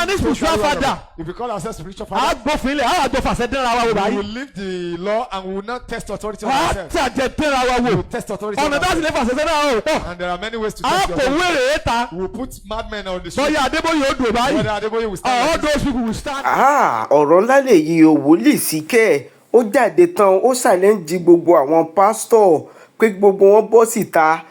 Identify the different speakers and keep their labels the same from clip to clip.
Speaker 1: wa ní spiritual father,
Speaker 2: If we call ourselves spiritual
Speaker 1: a
Speaker 2: father,
Speaker 1: gbófin lẹ̀, a àjọ fàṣẹ dẹ́ra wa wò
Speaker 2: we
Speaker 1: báyìí.
Speaker 2: will leave the law and we will not test authority on
Speaker 1: A
Speaker 2: ourselves.
Speaker 1: tí àjẹ dẹ́ra wa
Speaker 2: We
Speaker 1: wò.
Speaker 2: will test authority on
Speaker 1: Ọ̀nà tá a sì
Speaker 2: ourselves.
Speaker 1: lè fàṣẹ sẹ́dá ò pọ̀.
Speaker 2: And there are many ways to
Speaker 1: A
Speaker 2: test
Speaker 1: kò
Speaker 2: the authority.
Speaker 1: wéèrè ta.
Speaker 2: We will put madmen on the street.
Speaker 1: Bọ́yá Adébóyè ó dùn báyìí.
Speaker 2: Whether Adeboye will stand
Speaker 1: All
Speaker 2: like this.
Speaker 1: those people will stand.
Speaker 3: Ah, ọ̀rọ̀ ńlá lèyí o. Wòlíì Síkẹ̀ ó jáde tán, ó challenge gbogbo àwọn pásítọ̀ pé gbogbo wọn bọ́ síta.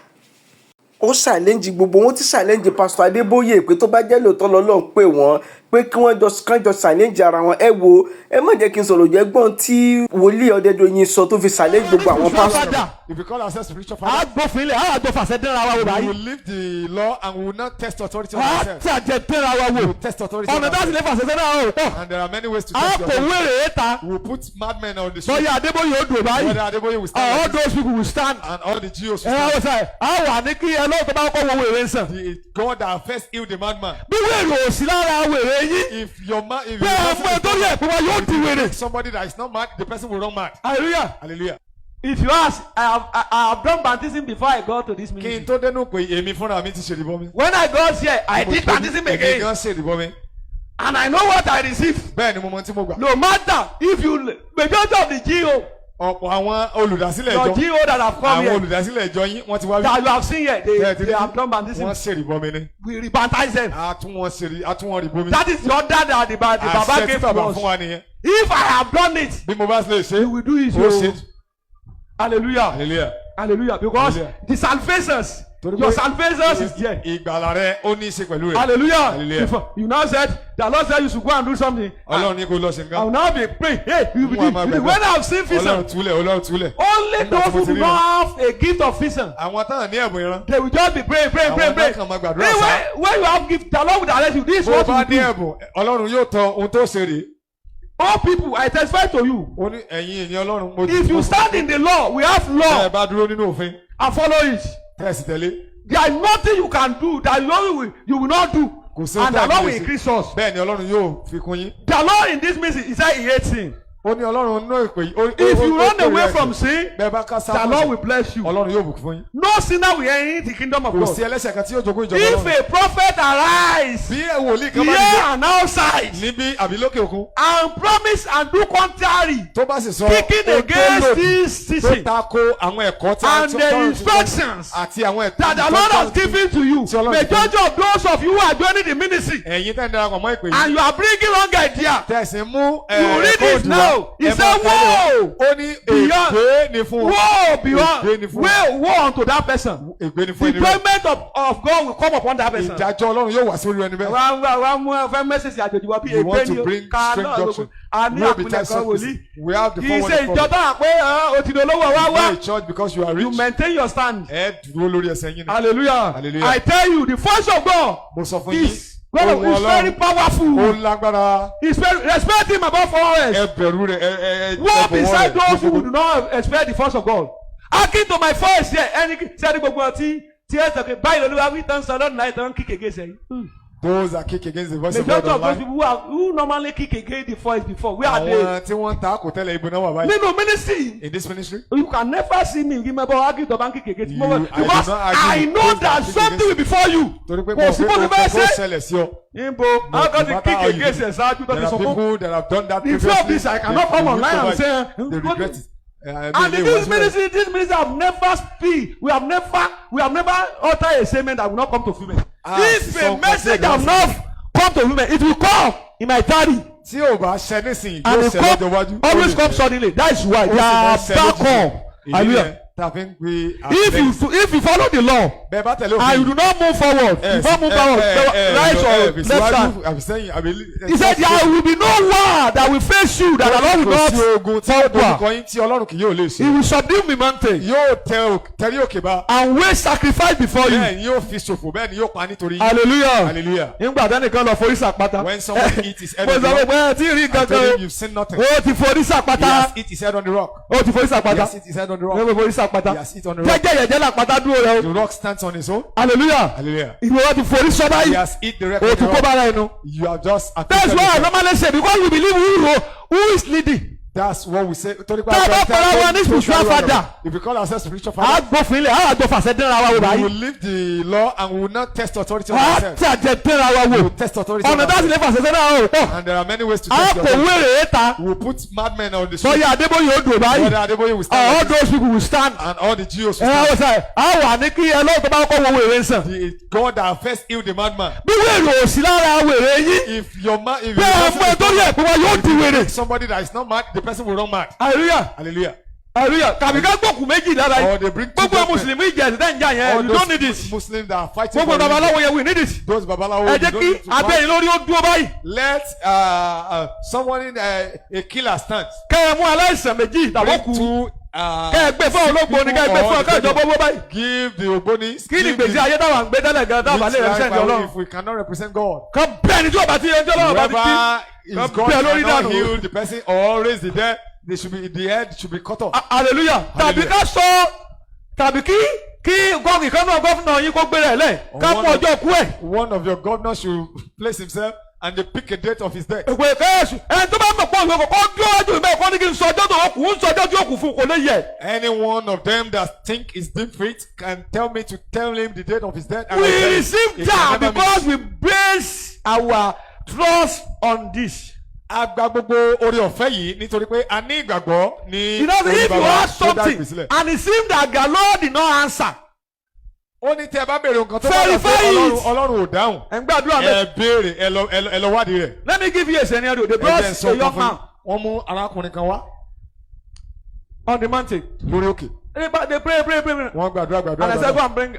Speaker 3: Ó challenge gbogbo wọn, ti challenge Pásítọ̀ Adébóyè pé tó bá jẹ́ lóòótọ́ lọ́lọ́run pé wọ́n pé kí wọ́n jọ kán jọ challenge ara wọn. Ẹ wo, ẹ má jẹ́ kí n sọ̀rọ̀ jẹ́ gbọ́n tí wòlíì Ọdẹ́dọ̀yìn sọ tó fi challenge gbogbo àwọn
Speaker 1: Spiritual
Speaker 3: pásítọ̀.
Speaker 1: father,
Speaker 2: If we call ourselves spiritual
Speaker 1: a
Speaker 2: father,
Speaker 1: gbófin lẹ̀, a àjọ fàṣẹ dẹ́ra wa wò
Speaker 2: we
Speaker 1: báyìí.
Speaker 2: will leave the law and we will not test authority on
Speaker 1: A
Speaker 2: ourselves.
Speaker 1: tí àjẹ dẹ́ra wa
Speaker 2: We
Speaker 1: wò.
Speaker 2: will test authority on
Speaker 1: Ọ̀nà tá a sì
Speaker 2: ourselves.
Speaker 1: lè fàṣẹ sẹ́dá ò pọ̀.
Speaker 2: And there are many ways to
Speaker 1: A
Speaker 2: test the
Speaker 1: kò
Speaker 2: authority.
Speaker 1: wéèrè ta.
Speaker 2: We will put madmen on the street.
Speaker 1: Bọ́yá Adébóyè ó dùn báyìí.
Speaker 2: Whether Adeboye will stand
Speaker 1: All
Speaker 2: like this.
Speaker 1: those people will stand.
Speaker 2: And all the GOs will
Speaker 1: Ẹ wá
Speaker 2: stand.
Speaker 1: wò sáyẹ̀, a wà ní kí ẹ lóòótọ́ bá kọ́ wo wèrè ń sàn.
Speaker 2: The God that first healed the madman.
Speaker 1: Bí wèrè ò sí lára wèrè yín,
Speaker 2: If your man, if
Speaker 1: bí ẹ
Speaker 2: you
Speaker 1: mú ẹ tó yẹ pé wọn yóò di wèrè.
Speaker 2: somebody that is not mad, the person will run mad.
Speaker 1: Hallelujah.
Speaker 2: Hallelujah.
Speaker 4: If you ask, I have done baptism before I got to this
Speaker 2: Kí n
Speaker 4: ministry.
Speaker 2: tó dénú pé èmi fúnra mi ti ṣèrìbọmi.
Speaker 4: When I got here, I did baptism
Speaker 2: Èmi
Speaker 4: again.
Speaker 2: gan ṣèrìbọmi.
Speaker 4: And I know what I received.
Speaker 2: Bẹ́ẹ̀ ni mo mọ tí mo gbà.
Speaker 4: No matter if you, majority of the GO,
Speaker 2: Ọ̀pọ̀ àwọn olùdásílẹ̀
Speaker 4: your
Speaker 2: ìjọ,
Speaker 4: GO that have come
Speaker 2: àwọn
Speaker 4: here,
Speaker 2: olùdásílẹ̀ ìjọ yín, wọ́n ti wá
Speaker 4: that you have seen here, they,
Speaker 2: Bẹ́ẹ̀ ti
Speaker 4: they
Speaker 2: rí.
Speaker 4: have done baptism.
Speaker 2: Wọ́n ṣèrìbọmi ni.
Speaker 4: We rebaptize them.
Speaker 2: A tún wọn ṣèrì, a tún wọn rìbọmi.
Speaker 4: That is the order that the Baba
Speaker 2: Àṣẹ tí
Speaker 4: gave to
Speaker 2: bàbá fún
Speaker 4: us.
Speaker 2: wa nìyẹn.
Speaker 4: If I have done it,
Speaker 2: Bí mo bá lè ṣe,
Speaker 4: you will do it.
Speaker 2: ó ṣe.
Speaker 4: Hallelujah.
Speaker 2: Hallelujah.
Speaker 4: Hallelujah. Because
Speaker 2: Hallelujah.
Speaker 4: the salvations,
Speaker 2: Torí
Speaker 4: your
Speaker 2: pé
Speaker 4: salvations is there.
Speaker 2: ìgbàlà rẹ ó ní í ṣe pẹ̀lú rẹ̀.
Speaker 4: Hallelujah.
Speaker 2: Hallelujah.
Speaker 4: If you now said, the Lord said you should go and do something.
Speaker 2: Ọlọ́run ní kó lọ ṣe
Speaker 4: I
Speaker 2: nǹkan.
Speaker 4: will now be praying. Hey, you will
Speaker 2: Mú àmà
Speaker 4: do.
Speaker 2: gbàgbọ́.
Speaker 4: When I have seen vision,
Speaker 2: Ọlọ́run túlẹ̀, Ọlọ́run túlẹ̀.
Speaker 4: only
Speaker 2: Nígbà tí
Speaker 4: those
Speaker 2: mo
Speaker 4: who
Speaker 2: ti
Speaker 4: do
Speaker 2: rí
Speaker 4: not have a gift of vision,
Speaker 2: Àwọn táwọn ní ẹ̀bùn ìran.
Speaker 4: they will just be praying, praying, praying,
Speaker 2: Àwọn
Speaker 4: praying.
Speaker 2: náà kàn máa gbàdúrà
Speaker 4: Hey,
Speaker 2: sá.
Speaker 4: when you have gift, the Lord will direct you. This is
Speaker 2: Bó o
Speaker 4: what
Speaker 2: bá
Speaker 4: you
Speaker 2: ní
Speaker 4: do.
Speaker 2: ẹ̀bùn, Ọlọ́run yóò tọ ohun tó ṣe rèé.
Speaker 4: All people, I testify to you.
Speaker 2: Ó ní ẹ̀yin ènìyàn Ọlọ́run mo
Speaker 4: If you stand in the law, we have
Speaker 2: Tẹ́
Speaker 4: law
Speaker 2: ẹ bá dúró nínú òfin,
Speaker 4: and follow it.
Speaker 2: tẹ́ ẹ sì tẹ̀lé.
Speaker 4: There is nothing you can do that you will not do.
Speaker 2: Kò sí ohun
Speaker 4: And
Speaker 2: tí
Speaker 4: the
Speaker 2: a
Speaker 4: Lord
Speaker 2: lè
Speaker 4: will
Speaker 2: ṣe.
Speaker 4: increase us.
Speaker 2: Bẹ́ẹ̀ ni Ọlọ́run yóò fi kún yín.
Speaker 4: The Lord in this meeting, he said he hates sin.
Speaker 2: Ó ní Ọlọ́run nínú ìpè yìí.
Speaker 4: If you
Speaker 2: ó
Speaker 4: run away
Speaker 2: kórìíra
Speaker 4: from
Speaker 2: ẹ̀ṣẹ̀.
Speaker 4: sin,
Speaker 2: Bẹ́ẹ̀ bá ká sá
Speaker 4: the
Speaker 2: fún
Speaker 4: Lord
Speaker 2: ẹ̀ṣẹ̀,
Speaker 4: will bless you.
Speaker 2: Ọlọ́run yóò bùkún fún yín.
Speaker 4: No sinner will enter the kingdom of
Speaker 2: Kò
Speaker 4: God.
Speaker 2: sí ẹlẹ́ṣẹ̀ kan tí yóò jogún ìjọba
Speaker 4: If
Speaker 2: Ọlọ́run.
Speaker 4: a prophet arise
Speaker 2: Bí wòlíì kan bá
Speaker 4: here
Speaker 2: dìde
Speaker 4: and outside
Speaker 2: níbí àbí lókè òkun,
Speaker 4: and promise and do contrary,
Speaker 2: tó bá sì sọ
Speaker 4: kicking
Speaker 2: ohun tó
Speaker 4: against
Speaker 2: lòdì,
Speaker 4: this
Speaker 2: tó
Speaker 4: teaching
Speaker 2: tako àwọn ẹ̀kọ́ tí a
Speaker 4: and the instructions
Speaker 2: àti àwọn ẹ̀kọ́
Speaker 4: that the Lord has given to you,
Speaker 2: Tí Ọlọ́run ti fún.
Speaker 4: majority of those of you who are joining the ministry
Speaker 2: Ẹ̀yin tẹ́ ń darapọ̀ mọ́ ìpè yìí,
Speaker 4: and you are bringing wrong idea,
Speaker 2: tẹ̀sí mú
Speaker 4: you read
Speaker 2: ẹ̀kọ́
Speaker 4: it
Speaker 2: òdì wá.
Speaker 4: now. He
Speaker 2: Ẹ máa
Speaker 4: said,
Speaker 2: kálẹ̀.
Speaker 4: "Woe
Speaker 2: Ó ní
Speaker 4: beyond-
Speaker 2: ègbé ni fún wọn.
Speaker 4: woe beyond,
Speaker 2: Ègbé ni fún wọn.
Speaker 4: woe, woe unto that person."
Speaker 2: Ègbé ni fún
Speaker 4: The
Speaker 2: ẹni bẹ́ẹ̀.
Speaker 4: judgment of God will come upon that person.
Speaker 2: Ìdájọ́ Ọlọ́run yóò wá sórí ẹni bẹ́ẹ̀.
Speaker 4: Wá wá wá mú ẹ fẹ́ message àjòjì wá bí
Speaker 2: You want
Speaker 4: ègbé
Speaker 2: to
Speaker 4: ni o
Speaker 2: bring
Speaker 4: ká
Speaker 2: strange
Speaker 4: náà
Speaker 2: doctrine.
Speaker 4: a ní
Speaker 2: No be
Speaker 4: àpilẹ̀kọ
Speaker 2: type
Speaker 4: wòlíì.
Speaker 2: We have the
Speaker 4: Kì í
Speaker 2: four
Speaker 4: ṣe
Speaker 2: one
Speaker 4: ìjọ tó à pé o ti di olówó wá
Speaker 2: You
Speaker 4: wá.
Speaker 2: a church because you are
Speaker 4: You
Speaker 2: rich.
Speaker 4: maintain your stand.
Speaker 2: Ẹ dúró lórí ẹsẹ̀ yín ni.
Speaker 4: Hallelujah.
Speaker 2: Hallelujah.
Speaker 4: I tell you, the voice of God
Speaker 2: Mo sọ fún yín.
Speaker 4: is God
Speaker 2: Ohùn
Speaker 4: is very
Speaker 2: Ọlọ́run
Speaker 4: powerful.
Speaker 2: ó lágbára.
Speaker 4: He's very, respect him above all else.
Speaker 2: Ẹ bẹ̀rù rẹ̀, ẹ ẹ
Speaker 4: Woe
Speaker 2: bọ̀wọ̀
Speaker 4: beside
Speaker 2: rẹ̀.
Speaker 4: those who do not expect the voice of God. Hearken to my voice here. Ẹni sẹ́ni gbogbo ọtí tí ẹ sọ pé báyìí lolúwa wí tán sọ lọ́nà láì tán kick against ẹ̀yìn.
Speaker 2: Those that kick against the voice of
Speaker 4: Majority
Speaker 2: God
Speaker 4: of those
Speaker 2: online.
Speaker 4: people who normally kick against the voice before, where are they?
Speaker 2: Àwọn tí wọ́n ń ta kò tẹ́lẹ̀, ibo náà wà báyìí?
Speaker 4: Nínú ministry,
Speaker 2: In this ministry.
Speaker 4: you can never see me remember argue to bank kick against.
Speaker 2: I do
Speaker 4: Because
Speaker 2: not argue
Speaker 4: I
Speaker 2: with
Speaker 4: know
Speaker 2: those
Speaker 4: that
Speaker 2: that kick
Speaker 4: something will before you.
Speaker 2: Torí pé
Speaker 4: Kò
Speaker 2: mo
Speaker 4: sí
Speaker 2: pé
Speaker 4: bó ti
Speaker 2: kò
Speaker 4: fẹ́
Speaker 2: kò
Speaker 4: ṣe.
Speaker 2: ṣẹlẹ̀ sí ọ.
Speaker 4: Níbo
Speaker 2: No
Speaker 4: how God
Speaker 2: matter
Speaker 4: kick
Speaker 2: how you
Speaker 4: against
Speaker 2: do
Speaker 4: ẹ̀ ṣáájú tó
Speaker 2: There
Speaker 4: ti
Speaker 2: are
Speaker 4: sọ fún.
Speaker 2: people that have done that
Speaker 4: The fear of
Speaker 2: previously.
Speaker 4: this, I cannot
Speaker 2: They
Speaker 4: come online and
Speaker 2: recover
Speaker 4: say,
Speaker 2: it. They regret it.
Speaker 4: And in this ministry have never speak. We have never uttered a statement that will not come to fulfillment.
Speaker 2: Ah,
Speaker 4: If a
Speaker 2: some
Speaker 4: message
Speaker 2: consider
Speaker 4: have not come to fulfillment, it will come in my tarry.
Speaker 2: Tí ò bá ṣẹ nísìnyí,
Speaker 1: And
Speaker 2: yóò
Speaker 1: it
Speaker 2: ṣẹ lọ́jọ́
Speaker 1: come
Speaker 2: iwájú.
Speaker 1: always come suddenly. That is why
Speaker 2: Ó
Speaker 1: they
Speaker 2: sì máa
Speaker 1: are
Speaker 2: ṣẹ
Speaker 1: back
Speaker 2: lójijì.
Speaker 1: home.
Speaker 2: Ìdí
Speaker 1: Hallelujah.
Speaker 2: nìyẹn tá a fi ń pe
Speaker 1: If you if you follow the law
Speaker 2: Bẹ́ẹ̀ bá tẹ̀lé
Speaker 1: and you do not move forward, you don't move forward, right or left hand.
Speaker 2: Àbí sẹ́yìn àbí.
Speaker 1: He said there will be no war that will face you that the Lord will
Speaker 2: Kò sí
Speaker 1: not
Speaker 2: ogun tí ó
Speaker 1: conquer.
Speaker 2: dojúkọ yín tí Ọlọ́run kì yóò lè
Speaker 1: He
Speaker 2: ṣe.
Speaker 1: will subdue the mountain
Speaker 2: Yóò tẹ tẹrí òkè bá.
Speaker 1: and waste sacrifice before you.
Speaker 2: Bẹ́ẹ̀ ni yóò fi ṣòfò, bẹ́ẹ̀ ni yóò pa nítorí yín.
Speaker 1: Hallelujah.
Speaker 2: Hallelujah.
Speaker 1: Nígbà tẹ́nìkan lọ forí sàpáta.
Speaker 2: When someone eat his head
Speaker 1: Mo
Speaker 2: on the
Speaker 1: sọ
Speaker 2: rock,
Speaker 1: pé ẹ tí ì rí
Speaker 2: I
Speaker 1: nǹkan
Speaker 2: told him
Speaker 1: kan
Speaker 2: you've seen nothing.
Speaker 1: o. Ó ti forí
Speaker 2: He
Speaker 1: sàpáta.
Speaker 2: has hit his head on the rock.
Speaker 1: Ó ti forí
Speaker 2: He
Speaker 1: sàpáta.
Speaker 2: has hit his head on the
Speaker 1: Ó
Speaker 2: rock.
Speaker 1: ti forí sàpáta.
Speaker 2: He has hit on the rock.
Speaker 1: Jẹ́jẹ́ yẹ̀jẹ́ làpáta dúró rẹ o.
Speaker 2: The rock stands on his own.
Speaker 1: Hallelujah.
Speaker 2: Hallelujah.
Speaker 1: Ìwọ wa ti forí sọ
Speaker 2: He
Speaker 1: báyìí.
Speaker 2: has hit the rock.
Speaker 1: O ti kó bára ẹnu.
Speaker 2: You have just
Speaker 1: That's why I normally say, because we believe who is leading.
Speaker 2: That's what we say. Torí pé
Speaker 4: Tá a bá pera wa ní spiritual father.
Speaker 2: If we call ourselves spiritual
Speaker 4: A
Speaker 2: father,
Speaker 4: gbófin ilẹ̀, a àjọ fàṣẹ dínra wa wò
Speaker 2: we
Speaker 4: báyìí.
Speaker 2: will leave the law and we will not test authority on
Speaker 4: A
Speaker 2: ourselves.
Speaker 4: tí àjẹ dínra wa
Speaker 2: We
Speaker 4: wò.
Speaker 2: will test authority on
Speaker 4: Ọ̀nà tá a sì
Speaker 2: ourselves.
Speaker 4: lè fàṣẹ sẹ́nà ò pọ̀.
Speaker 2: And there are many ways to
Speaker 4: A
Speaker 2: test
Speaker 4: kò
Speaker 2: authority.
Speaker 4: wéré ta.
Speaker 2: We will put madmen on the street.
Speaker 4: Bọ́yá Adébóyè ó dùn báyìí.
Speaker 2: Brother Adeboye will stand
Speaker 4: All
Speaker 2: like this,
Speaker 4: those people will stand.
Speaker 2: and all the GOs will
Speaker 4: Ẹ wọ́n
Speaker 2: stand.
Speaker 4: sẹ́, a wà ní kí ẹ lọ́wọ́ tó bá kọ́ wo wèrè ń sàn.
Speaker 2: The God that first healed the madman.
Speaker 4: Bí wèrè ò sí lára wèrè yín,
Speaker 2: If your man, if
Speaker 4: bí ẹ mú ẹ tó yẹ pé wọn yóò di wèrè.
Speaker 2: somebody that is not mad, the person will run mad.
Speaker 4: Hallelujah.
Speaker 2: Hallelujah.
Speaker 4: Hallelujah. Tàbí ká gbòkú méjì lára
Speaker 2: Or
Speaker 4: yìí.
Speaker 2: they bring two
Speaker 4: Gbogbo
Speaker 2: dead men.
Speaker 4: Mùsùlùmí ìjẹ̀sìn tẹ̀ ń jà yẹn,
Speaker 2: All
Speaker 4: you don't need
Speaker 2: those
Speaker 4: it.
Speaker 2: Muslims that are fighting
Speaker 4: Gbogbo
Speaker 2: for religion,
Speaker 4: babaláwo yẹn, we need it.
Speaker 2: those babalawo,
Speaker 4: Ẹ
Speaker 2: you
Speaker 4: jẹ́
Speaker 2: don't
Speaker 4: kí
Speaker 2: need to fight.
Speaker 4: abẹ́yìn lórí ó dúró báyìí.
Speaker 2: Let someone in a killer stand.
Speaker 4: Kẹ́ ẹ mú aláìsàn méjì tàbí
Speaker 2: Bring
Speaker 4: kú.
Speaker 2: two.
Speaker 4: Kẹ́ ẹ gbé fún olóògbé ni kẹ́ ẹ gbé fún ọkọ̀ ìjọba owó báyìí.
Speaker 2: Give the Ogbonis.
Speaker 4: Kí ni gbèsè ayé táwa ń gbé tẹ́lẹ̀ gan táwa
Speaker 2: Which
Speaker 4: lè
Speaker 2: life
Speaker 4: represent
Speaker 2: are we
Speaker 4: Ọlọ́run?
Speaker 2: if we cannot represent God?
Speaker 4: Kan bẹ́ẹ̀ ni tí o bá ti yẹn tí Ọlọ́run bá ti kí.
Speaker 2: Whoever is
Speaker 4: Kan
Speaker 2: God
Speaker 4: bẹ́ẹ̀ lórí
Speaker 2: cannot
Speaker 4: dànù.
Speaker 2: heal the person or raise the dead, they should be the head should be cut off.
Speaker 4: Hallelujah. Tàbí ká sọ tàbí kí gọ́ọ̀gì kan náà gọ́fúnà yín kó gbéra ẹ̀ lẹ̀ ká mú ọjọ́ kú ẹ̀.
Speaker 2: One of your governors should place himself and they pick a date of his death.
Speaker 4: Èpè kẹ́ẹ̀sì ẹni tó bá mọ̀ pọ̀ ìwé kọ̀ọ̀kan dúró wájú mi bẹ́ẹ̀ kọ́ ní kí n sọ ọjọ́ tó kù ń sọ ọjọ́ tí ó kù fún kò lè yẹ.
Speaker 2: Any one of them that think is deep fit can tell me to tell him the date of his death. And
Speaker 4: We
Speaker 2: I tell him,
Speaker 4: receive
Speaker 2: he can
Speaker 4: that
Speaker 2: never miss.
Speaker 4: because we base our trust on this.
Speaker 2: A gba gbogbo oore ọ̀fẹ́ yìí nítorí pé a ní ìgbàgbọ́ ní orí
Speaker 4: If you
Speaker 2: bàbá
Speaker 4: ask
Speaker 2: tó dá
Speaker 4: something
Speaker 2: ìpè sílẹ̀.
Speaker 4: and it seems that the Lord did not answer.
Speaker 2: Ó ní tí ẹ bá béèrè nǹkan tó bá dà pé
Speaker 4: Verify
Speaker 2: Ọlọ́run
Speaker 4: it.
Speaker 2: Ọlọ́run ò dáhùn.
Speaker 4: Ẹ̀ ń gbàdúrà mẹ́.
Speaker 2: Ẹ béèrè, ẹ lọ wádìí rẹ̀.
Speaker 4: Let me give you a scenario. They
Speaker 2: Ẹ jẹ́
Speaker 4: brought
Speaker 2: n sọ
Speaker 4: a
Speaker 2: nǹkan
Speaker 4: young
Speaker 2: fún
Speaker 4: man
Speaker 2: yín. Wọ́n mú arákùnrin kan wá
Speaker 4: on the mountain.
Speaker 2: lórí òkè.
Speaker 4: They pray, pray, pray, pray.
Speaker 2: Wọ́n gbàdúrà, gbàdúrà,
Speaker 4: And I said,
Speaker 2: gbàdúrà.
Speaker 4: go and bring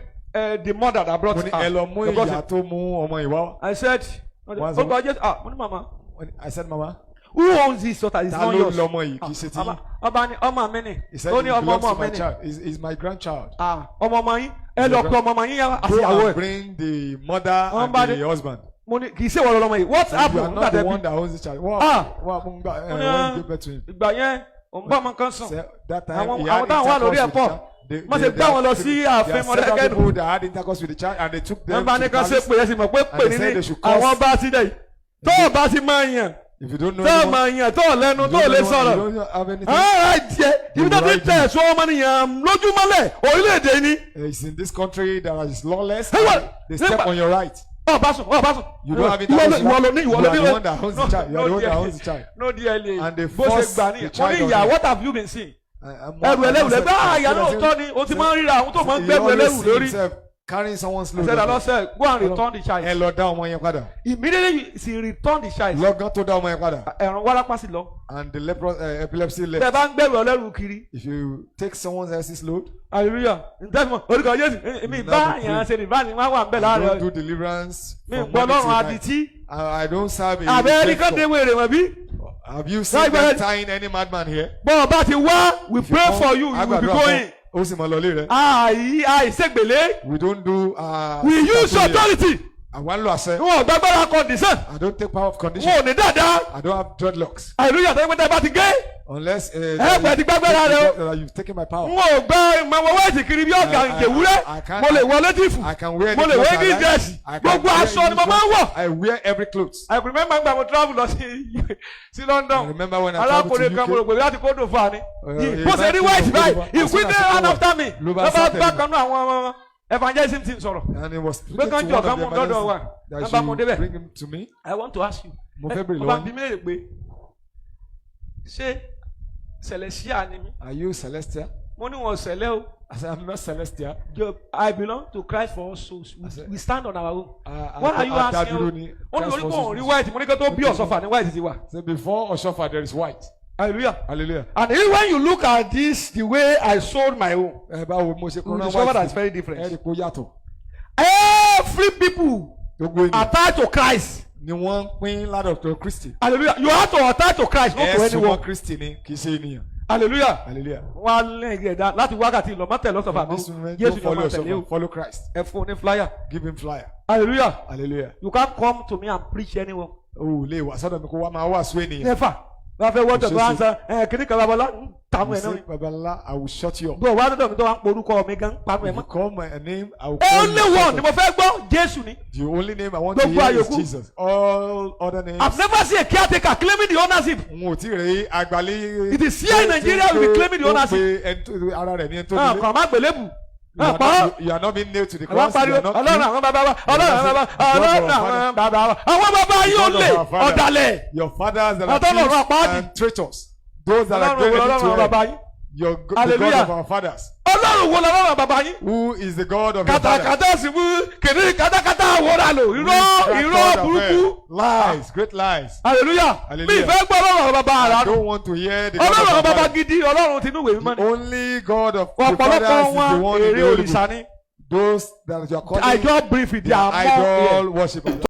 Speaker 4: the mother that brought
Speaker 2: Mo ní
Speaker 4: her.
Speaker 2: ẹ lọ mú
Speaker 4: They brought
Speaker 2: ìyá
Speaker 4: it.
Speaker 2: tó mú ọmọ ìwá wá.
Speaker 4: I said,
Speaker 2: Wọ́n
Speaker 4: oh God, yes. Ah, mo ní mama.
Speaker 2: I said, "Mama,
Speaker 4: Who owns this daughter? It's
Speaker 2: ta
Speaker 4: not
Speaker 2: ló
Speaker 4: yours.
Speaker 2: lọmọ yìí? Kì í ṣe ti yín."
Speaker 4: Ọba ni ọmọ mi ni.
Speaker 2: He said,
Speaker 4: Ó ní
Speaker 2: "It
Speaker 4: ọmọ
Speaker 2: belongs
Speaker 4: ọmọ
Speaker 2: to
Speaker 4: mi
Speaker 2: my
Speaker 4: ni.
Speaker 2: child. It's my grandchild."
Speaker 4: Ah, ọmọ ọmọ yín. Ẹ lọ pe ọmọ ọmọ yín yá àti
Speaker 2: Go
Speaker 4: ìyàwó
Speaker 2: and
Speaker 4: ẹ̀.
Speaker 2: bring the mother
Speaker 4: Wọ́n bá
Speaker 2: and
Speaker 4: dé.
Speaker 2: the husband.
Speaker 4: Mo ní kì í ṣe ìwọ lọmọ yìí. What
Speaker 2: You are
Speaker 4: happened?
Speaker 2: not
Speaker 4: Nígbà
Speaker 2: the
Speaker 4: tẹ́
Speaker 2: one
Speaker 4: bí.
Speaker 2: that owns the child. What
Speaker 4: Ah.
Speaker 2: what happened?
Speaker 4: Ó ní,
Speaker 2: When you give birth to him?
Speaker 4: Ìgbà yẹn, òun bá ọmọ kan sùn.
Speaker 2: Say, that time
Speaker 4: Àwọn
Speaker 2: he had
Speaker 4: àwọn táwọn wà lórí
Speaker 2: intercourse with
Speaker 4: ẹ̀ pọ̀.
Speaker 2: the child.
Speaker 4: Wọ́n ṣe gbá wọn lọ sí
Speaker 2: There are
Speaker 4: ààfin
Speaker 2: several
Speaker 4: Mọ̀dákẹ́kẹ́ nù.
Speaker 2: people that had intercourse with the child and they took them
Speaker 4: Wọ́n bá
Speaker 2: to
Speaker 4: ní
Speaker 2: the
Speaker 4: kan ṣe
Speaker 2: palace.
Speaker 4: pé ẹ̀sìn mọ̀ pé pè
Speaker 2: And they
Speaker 4: ní
Speaker 2: said
Speaker 4: ní
Speaker 2: they should curse.
Speaker 4: àwọn bá ti dẹ̀ yìí. Tó o bá ti máa yàn,
Speaker 2: If you don't know
Speaker 4: tó o
Speaker 2: anyone,
Speaker 4: máa yàn, tó o lẹ́nu,
Speaker 2: you
Speaker 4: tó o
Speaker 2: don't
Speaker 4: lè
Speaker 2: know
Speaker 4: sọ̀rọ̀.
Speaker 2: anyone, you don't have anything.
Speaker 4: Ara jẹ ibi tó ti ń tẹ̀ ẹ̀sùn ọmọnìyàn lójúmọ́lẹ̀ orílẹ̀-èdè ni.
Speaker 2: It's in this country that is lawless.
Speaker 4: Hey, what?
Speaker 2: They step on your right.
Speaker 4: Ọ̀ bá sùn, ọ̀ bá sùn.
Speaker 2: You don't have
Speaker 4: Ìwọ ló
Speaker 2: intercourse.
Speaker 4: ìwọ ló ní ìwọ
Speaker 2: You
Speaker 4: ló
Speaker 2: are
Speaker 4: ní.
Speaker 2: the one that owns the child. You are the one that owns the child.
Speaker 4: No DLA.
Speaker 2: And they
Speaker 4: Bó ṣe
Speaker 2: force
Speaker 4: gbà ní.
Speaker 2: the
Speaker 4: Mo
Speaker 2: child
Speaker 4: ní
Speaker 2: on
Speaker 4: ìyá,
Speaker 2: you.
Speaker 4: what have you been seeing? Ẹrù ẹlẹ́rù lẹ́gbẹ́ àyà lóòótọ́ ni o ti máa ń ríra àwọn tó máa ń
Speaker 2: He
Speaker 4: gbẹ́rù
Speaker 2: always
Speaker 4: ẹlẹ́rù
Speaker 2: see
Speaker 4: lórí.
Speaker 2: himself carrying someone's
Speaker 4: I
Speaker 2: load.
Speaker 4: said, the Lord said, go and return the
Speaker 2: Ẹ
Speaker 4: child.
Speaker 2: lọ dá ọmọ yẹn padà.
Speaker 4: Immediately she returned the child.
Speaker 2: Lọ́gán tó dá ọmọ yẹn padà.
Speaker 4: Ẹ̀rùn wárápá sì lọ.
Speaker 2: And the epilepsy
Speaker 4: Tẹ
Speaker 2: left.
Speaker 4: bá ń gbẹ̀rù ẹlẹ́rù kiri.
Speaker 2: If you take someone else's load,
Speaker 4: Hallelujah. Ǹjẹ́ mo orúkọ Jésù mi bá yàn ṣe nìbá ni wọ́n wà ń bẹ̀
Speaker 2: you
Speaker 4: láàárọ̀.
Speaker 2: don't do deliverance
Speaker 4: Mi
Speaker 2: from
Speaker 4: gbọ́
Speaker 2: morning
Speaker 4: Ọlọ́run
Speaker 2: till night.
Speaker 4: adití.
Speaker 2: I don't serve a
Speaker 4: Àbẹ́ ẹni
Speaker 2: deaf
Speaker 4: kan dé
Speaker 2: God.
Speaker 4: wèrè wọ̀n bí.
Speaker 2: Have you seen
Speaker 4: Láì
Speaker 2: them
Speaker 4: gbẹ́-
Speaker 2: tying any madman here?
Speaker 4: Bọ́ọ̀ bá ti wá, we pray for you, you will be
Speaker 2: Agbàdúrà fún
Speaker 4: going.
Speaker 2: ó sì mọ lọlé rẹ.
Speaker 4: Àì àìsègbèlé.
Speaker 2: We don't do.
Speaker 4: We use authority.
Speaker 2: Àwa ń lo àṣẹ.
Speaker 4: Wọn ò gbàgbára condition.
Speaker 2: I don't take power of condition.
Speaker 4: Wọn ò ní dáadáa.
Speaker 2: I don't have dreadlocks.
Speaker 4: Hallelujah tó ń pẹ́ bá ti gé.
Speaker 2: Unless.
Speaker 4: Ẹ pẹ̀ ti gbàgbára rẹ o.
Speaker 2: That you've taken my power.
Speaker 4: N ò gbọ́ ìmọ̀ wọ́ọ̀tì kiri bí ọ̀gá ìjẹ̀wúrẹ́.
Speaker 2: I
Speaker 4: Mo lè wọ létífù.
Speaker 2: I can wear
Speaker 4: Mo
Speaker 2: any
Speaker 4: lè wọ
Speaker 2: clothes I
Speaker 4: English
Speaker 2: like.
Speaker 4: dress.
Speaker 2: I can
Speaker 4: Gbogbo
Speaker 2: wear
Speaker 4: aṣọ ni mo
Speaker 2: any
Speaker 4: máa ń wọ̀.
Speaker 2: clothes. I wear every clothes.
Speaker 4: I remember gba mo travel lọ sí London.
Speaker 2: I remember when I traveled to
Speaker 4: Arákùnrin kan
Speaker 2: UK.
Speaker 4: mo rò pé láti kó dùn fún wa ni.
Speaker 2: A
Speaker 4: Bó ṣe
Speaker 2: man
Speaker 4: rí
Speaker 2: came
Speaker 4: white
Speaker 2: from
Speaker 4: báyìí,
Speaker 2: Cote d'Ivoire. As soon
Speaker 4: ìpínlẹ̀
Speaker 2: as he
Speaker 4: run
Speaker 2: came
Speaker 4: after me.
Speaker 2: ló bá
Speaker 4: Ló bá
Speaker 2: sá tẹ̀lé
Speaker 4: bá
Speaker 2: mi.
Speaker 4: kan náà àwọn evangelism team sọ̀rọ̀.
Speaker 2: And he was
Speaker 4: Pé
Speaker 2: speaking
Speaker 4: kán
Speaker 2: to
Speaker 4: jọ
Speaker 2: one
Speaker 4: kán
Speaker 2: of
Speaker 4: mú
Speaker 2: the
Speaker 4: dọ́dọ̀ wa.
Speaker 2: evangelists
Speaker 4: Wọ́n bá mú
Speaker 2: that
Speaker 4: débẹ̀.
Speaker 2: should bring him to me.
Speaker 4: I want to ask you.
Speaker 2: Mo fẹ́ béèrè
Speaker 4: Ó bá
Speaker 2: lọ́wọ́
Speaker 4: bí mi léèrè pé ṣé Celestial ni mí?
Speaker 2: Are you Celestial?
Speaker 4: Mo ní wọn sẹ̀lẹ̀ o.
Speaker 2: I said, I'm not Celestial.
Speaker 4: I belong to Christ for all souls. We stand on our own. What are you asking?
Speaker 2: Adádúró ni
Speaker 4: Ó ní
Speaker 2: Christ
Speaker 4: orí
Speaker 2: for
Speaker 4: kò
Speaker 2: souls.
Speaker 4: rí white. Mo ní kí ó tó bí Ọ̀ṣọ́fà ní white ti wà.
Speaker 2: Say before Oshofa there is white.
Speaker 4: Hallelujah.
Speaker 2: Hallelujah.
Speaker 4: And even when you look at this, the way I sold my own,
Speaker 2: Ẹ báwo mo ṣe
Speaker 4: you
Speaker 2: kọ́ra
Speaker 4: discover that it's very different.
Speaker 2: Ẹ rí i pé ó yàtọ̀.
Speaker 4: Every people
Speaker 2: Gbogbo ènìyàn
Speaker 4: attached to Christ.
Speaker 2: ni wọ́n ń pín ládọ̀tọ̀ Kristi.
Speaker 4: Hallelujah. You have to attach to Christ, not
Speaker 2: Ẹ
Speaker 4: to
Speaker 2: súnmọ́
Speaker 4: anyone.
Speaker 2: Kristi ni kì í ṣe ènìyàn.
Speaker 4: Hallelujah.
Speaker 2: Hallelujah.
Speaker 4: Wọ́n á lẹ́yìn ẹ̀dá láti wákàtí lọ mọ́tẹ̀ lọ́sọ̀fà
Speaker 2: This
Speaker 4: mọ́.
Speaker 2: moment,
Speaker 4: Jésù
Speaker 2: don't
Speaker 4: ni
Speaker 2: follow
Speaker 4: ọmọ tẹ̀lé o.
Speaker 2: Oshofa, follow Christ.
Speaker 4: Ẹ fún un ní flyer.
Speaker 2: Give him flyer.
Speaker 4: Hallelujah.
Speaker 2: Hallelujah.
Speaker 4: You can't come to me and preach anyone.
Speaker 2: O ò lè wá sọ́dọ̀ mi kó wá máa wàásù ènìyàn.
Speaker 4: Never. Wọ́n fẹ́ wọ́tọ̀ tó wá ń
Speaker 2: Kò ṣeé
Speaker 4: sọ ẹ̀ kìnnì kan babalá ń tàmú
Speaker 2: You
Speaker 4: ẹ̀ náà.
Speaker 2: say, Babala, I will shut you up.
Speaker 4: Bó o wá dọ́dọ̀ mi tó wá ń porúkọ mi gan ń pamọ́ ẹ̀
Speaker 2: If you
Speaker 4: mọ́.
Speaker 2: call my name, I will call
Speaker 4: Only
Speaker 2: you.
Speaker 4: one ni mo fẹ́ gbọ́, Jésù ni.
Speaker 2: The only name I want to
Speaker 4: Gbogbo
Speaker 2: hear is
Speaker 4: àyòkù.
Speaker 2: Jesus. All other names.
Speaker 4: I've never seen a caretaker claiming the ownership.
Speaker 2: N ò tí ì rí àgbàlẹ̀.
Speaker 4: It is here in Nigeria we be claiming the ownership.
Speaker 2: Ó pe ẹni tó ara rẹ̀ ní ẹni tó
Speaker 4: Ah,
Speaker 2: nílé.
Speaker 4: kàn má gbélébù.
Speaker 2: You are
Speaker 4: Ah, pa.
Speaker 2: you are not being nailed to the
Speaker 4: Àwọn
Speaker 2: cross. You
Speaker 4: pariwo
Speaker 2: are not
Speaker 4: Ọlọ́run àwọn bàbá wa, Ọlọ́run àwọn bàbá wa, Ọlọ́run àwọn bàbá wa. Àwọn bàbá yóò
Speaker 2: God of
Speaker 4: lè
Speaker 2: our father.
Speaker 4: ọ̀dàlẹ̀.
Speaker 2: Your fathers that are
Speaker 4: Ọlọ́run
Speaker 2: thieves
Speaker 4: àpáàdì.
Speaker 2: and traitors. Those that are
Speaker 4: Ọlọ́run wo
Speaker 2: great
Speaker 4: lọ́lọ́run
Speaker 2: to
Speaker 4: àwọn bàbá
Speaker 2: hell.
Speaker 4: yín?
Speaker 2: The God
Speaker 4: Hallelujah.
Speaker 2: of our fathers.
Speaker 4: Ọlọ́run wo lọ́lọ́run àwọn bàbá yín?
Speaker 2: Who is the God of your fathers?
Speaker 4: Kàtàkàtà sì mú kìnìún kàtàkàtà àwòrán lò. Irọ́ irọ́ burúkú.
Speaker 2: Lies, great lies.
Speaker 4: Hallelujah. Mi
Speaker 2: Hallelujah.
Speaker 4: ìfẹ́ gbọ́ Ọlọ́run àwọn bàbá
Speaker 2: I
Speaker 4: rà.
Speaker 2: don't want to hear the God
Speaker 4: Ọlọ́run
Speaker 2: of
Speaker 4: àwọn
Speaker 2: our
Speaker 4: bàbá
Speaker 2: fathers.
Speaker 4: gidi, Ọlọ́run tinú ìwé mímọ́
Speaker 2: The
Speaker 4: ni.
Speaker 2: only God of the
Speaker 4: Ọ̀pọ̀lọpọ̀
Speaker 2: fathers is the
Speaker 4: wọn
Speaker 2: one in
Speaker 4: èrè
Speaker 2: the Holy
Speaker 4: òrìṣà
Speaker 2: Book.
Speaker 4: ni.
Speaker 2: Those that you are calling
Speaker 4: I just brief it. They are more
Speaker 2: idol worshippers.